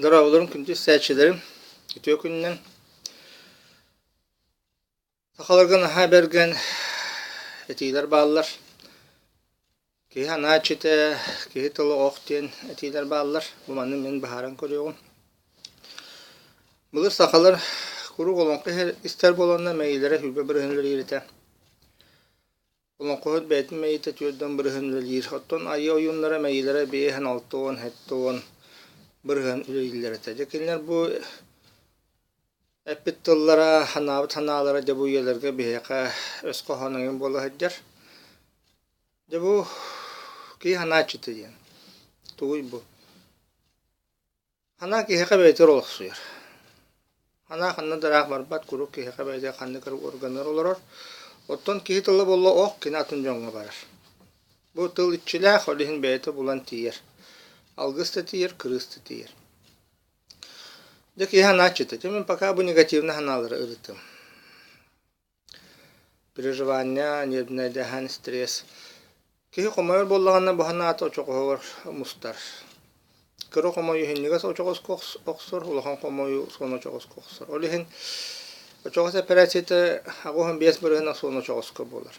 Дорооболорум күндү истээччилэрим, үтүө күнүнэн. Сахаларга наһаа бэргэн этиилэр бааллар. Киһи санаа иччитэ, киһи тыла ох диэн этиилэр бааллар. Бу маны мин быһааран көрүөҕүм. Былыр сахалар куруук олоҥхо истэр буоланнар мэйиилэрэ 20% үлэлиир этэ. Олоҥхоһут бэйэтин мэйиитэ 40% үлэлиир, оттон айыы ойууннара мэйиилэрэ 50, 60, 70% үлэлииллэр этэ. Дьэ кинилэр бу эппит тыллара, санаабыт санаалара дьэ бу үйэлэргэ биһиэхэ өс хоһоон эҥин буола сылдьар. Дьэ бу киһи санааччыта диэн тугуй бу? Санаа киһиэхэ бэйэтигэр олохсуйар. Санаа ханна да ыраах барбат, куруук киһиэхэ бэйэтигэр ханнык эрэ органнар олорор. Оттон киһи тыла буолла ох, кини атын дьоҥҥо барар. Бу тыл иччилээх, ол иһин бэйэтэ булан тиийэр. Алгыс да тиийэр, кырыыс да тиийэр. Дьэ киһи санааччыта. Дьэ мин пока бу негативнай санаалары ырытым. Переживание, нервнэйдэһэн, стресс. Киһи хомойор буоллаҕына бу санаата очоҕоһугар мустар. Кыра хомойуу иһинньигэс очоҕоско охсор, улахан хомойуу суон очоҕоско охсор. Ол иһин очоҕос эпэрээссийэтэ 85% суон очоҕоско буолар.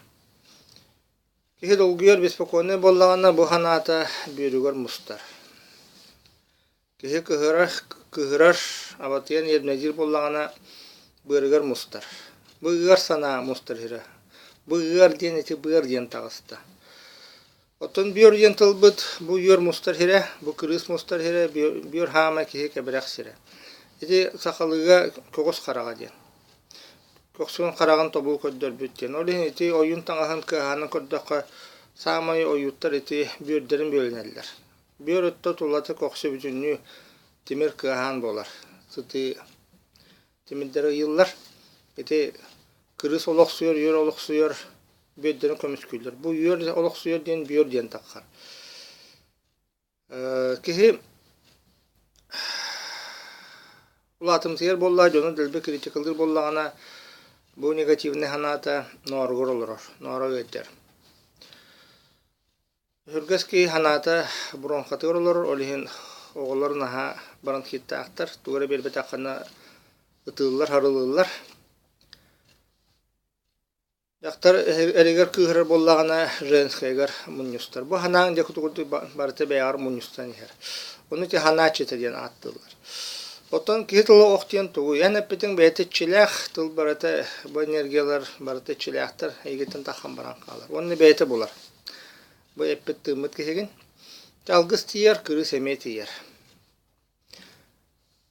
Киһи долгуйар, беспокойнай буоллаҕына бу санаата бүөрүгэр мустар. Киһи кыһырар, кыһырар, абатыйан иэбнэдиир буоллаҕына, быарыгар мустар. Бу ыар санаа мустар сирэ. Бу ыар диэн ити быар диэн таҕыста. Оттон бүөр диэн тылбыт бу үөр мустар сирэ, бу кырыыс мустар сирэ, бүөр хаама киһи кэбирэх сирэ. Ити сахалыыга көҕүс хараҕа диэн. Көхсүн хараҕын тобул көрдөрбүт диэн. Ол иһин ити ойуун таҥаһын кыаһаанын көрдөххө, саамай ойууттар ити бүөрдэрин бүөлэнэллэр. Бүөр өттө тулата көхсө бүтүннүү тимир кыаһаан буолар, сытыы тимирдэри ыйыыллар. Ити кырыыс олохсуйар, үөр олохсуйар бүөрдэрин көмүскүүллэр. Бу үөр олохсуйар диэн бүөр диэн таххар. Киһи улаатымсыйар буоллаҕа, дьону дэлби критикалыыр буоллаҕына, бу негативнай санаата нооругар олорор, ноора ыалдьар. Өһүргэс киһи санаата бронхатыгар олорор, ол иһин оҕолор наһаа бронхиттаахтар, тугу эрэ биэрбэтэххинэ ытыыллар, харылыыллар. Дьахтар эригэр кыыһырар буоллаҕына женскайыгар мунньустар. Бу санааҥ дьэ курдук барыта бэйэҕэр мунньустан иһэр. Ону ити санааччыта диэн ааттыыллар. Оттон киһи тыла ох диэн тугуй? Эн эппитиҥ бэйэтэ иччилээх, тыл барыта бу энергиялар барыта иччилээхтэр, эйигиттэн таххан баран хаалар. Уонна бэйэтэ булар. Бу эппит-тыыммыт киһигин. Алгыс тиийэр, кырыыс эмиэ тиийэр.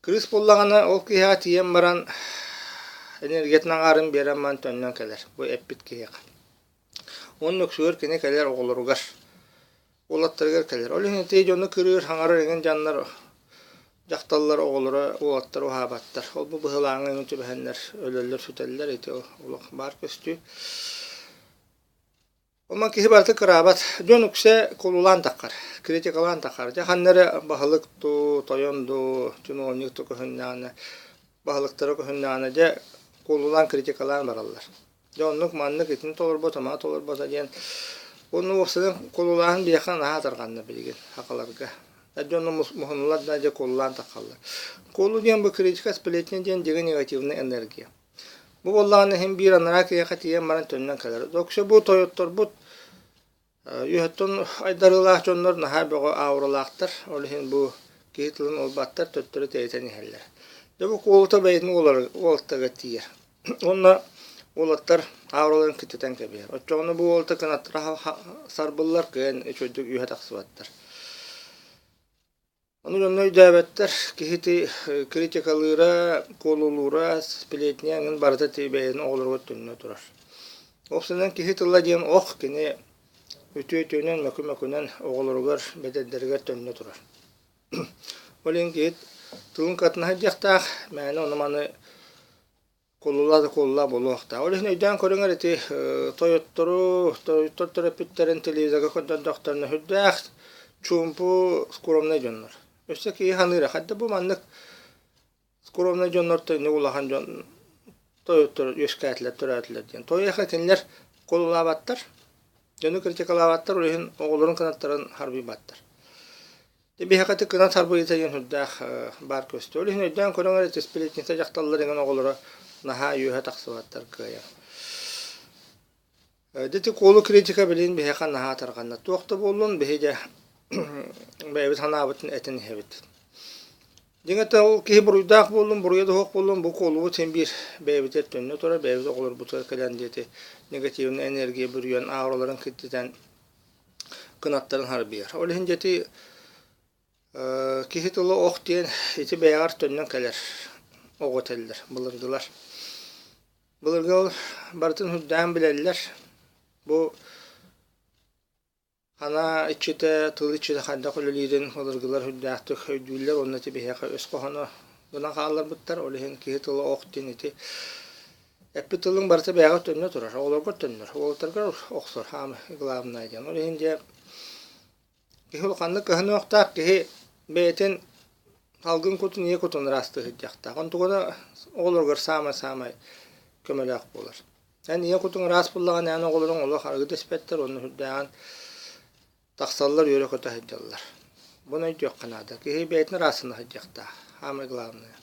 Кырыыс буоллаҕына, ол киһиэхэ тиийэн баран энергиятын аҥаарын биэрэн баран төннөн кэлэр, бу эппит киһиэхэ. Уонна үксүгэр кини кэлэр оҕолоругар, уолаттарыгар кэлэр. Ол иһин ити дьону кырыыр, хаҥарар эҥин дьоннор дьахталлар оҕолоро, уолаттар уһаабаттар. Ол бу быһылааҥҥа эҥин түбэһэннэр өлөллөр-сүтэллэр, ити олох баар көстүү. Онон киһи барыта кыраабат. Дьон үксэ кулулаан таххар, критикалаан таххар. Дьэ ханна эрэ баһылык дуу, тойон дуу, чиновник дуу көһүннэҕинэ, баһылыктара көһүннэҕинэ дьэ кулулаан, критикалаан бараллар. Дьэ оннук маннык итини толорбото, маны толорбото диэн уонна уопсайынан кулулааһын биһиэхэ наһаа тарҕанна билигин сахаларга. Дьону муһунулар да дьэ кулулаан таххаллар. Кулу диэн бу критика, сплетня диэн дьиҥэ негативная энергия. Бу буоллаҕына иһин биир анараа киһиэхэ тиийэн баран төннөн кэлэр. Доксө бу тойотторбут үөһэттэн айдарыылаах дьоннор наһаа бөҕө ауралаахтар. Ол иһин бу киһи тылын ылбаттар, төттөрү тэйитэн иһэллэр. Дьэ бу куолута бэйэтин уолаттарыгар тиийэр. Уонна уолаттар аураларын киччэтэн кэбиһэр. Оччоҕуна бу уолаттар кынаттара сарбыллар, кыайан үчүгэйдик үөһэ тахсыбаттар. Ону дьонно өйдөөбөттөр, киһи ити критикалыыра, куолулуура, сплетня эҥин барыта ити бэйэтин оҕолоругар төннө турар. Уопсайынан киһи тыла диэн ох, кини үтүө үтүөнэн, мөкү мөкүнэн оҕолоругар, бэдэрдэригэр төннө турар. Ол иһин киһи тылын кытына сылдьыахтаах, мээнэ ону-маны Кулула да кулула буолуохтаах. Ол иһин өйдөөн көрүҥ эрэ ити тойоттору, тойоттор төрөппүттэрин телевизорга көрдөрдөхтөрүнэ сүрдээх чуумпу скромнай дьоннор. Өссө киһи саныыра, хайда бу маннык скромнай дьоннортон ини улахан дьон тойоттор үөскээтилэр, төрөөтүлэр диэн. Тойоха кинилэр кулулаабаттар, дьону критикалаабаттар, ол иһин оҕолорун кынаттарын харбыйбаттар. Биһиэхэ ити кынан сарбыйыыта диэн сүрдээх баар көстүү. Ол иһин өйдөөн көрөн эрэ сплетница дьахталлар иҥэн оҕолоро наһаа үөһэ тахсыбаттар кыайан. Дити куолу критика билигин биһиэхэ наһаа тарҕанна. Туох да буоллун, биһи дьэ бэйэбит санаабытын этэн иһэбит. Дьиҥэ ол киһи буруйдаах буоллун, буруйа да суох буоллун, бу куолубут син биир бэйэбитигэр төннө турар, бэйэбит оҕолорбутугар кэлэн диэти негативнай энергия бүрүйэн аураларын киртитэн кынаттарын харбыйар. Ол иһин дьэти киһи тыла ох диэн ити бэйэҕэр төннөн кэлэр оҕо этэллэр былыргылар. Былыргы ол барытын үрдээн билэллэр. Бу Анаа иччитэ, тыл иччитэ хайдах үлэлиирин былыргылар үрдээхтик өйдүүллэр уонна ити биһиэхэ өс хоһооно гынан хаалларбыттар. Ол иһин киһи тыла ох диэн ити эппит тылыҥ барыта бэйэҕэр төннө турар, оҕолоргор төннөр, уолаттаргар охсор хаамы главное диэн. Ол иһин дьэ киһи улаханнык кыһаныахтаах киһи бэйэтин салгын кутун, ийэ кутун ыраастыы сылдьыахтаах. Онтугуна оҕолоругар саамай-саамай көмөлөөх буолар. Эн ийэ кутуҥ ыраас буоллаҕына, эн оҕолоруҥ олох арыгы да испэттэр уонна сүрдээҕин тахсаллар, үөрэ-көтө сылдьаллар. Буну өйдүөххэ наада. Киһи бэйэтин ыраастана сылдьыахтаах. Самое главное.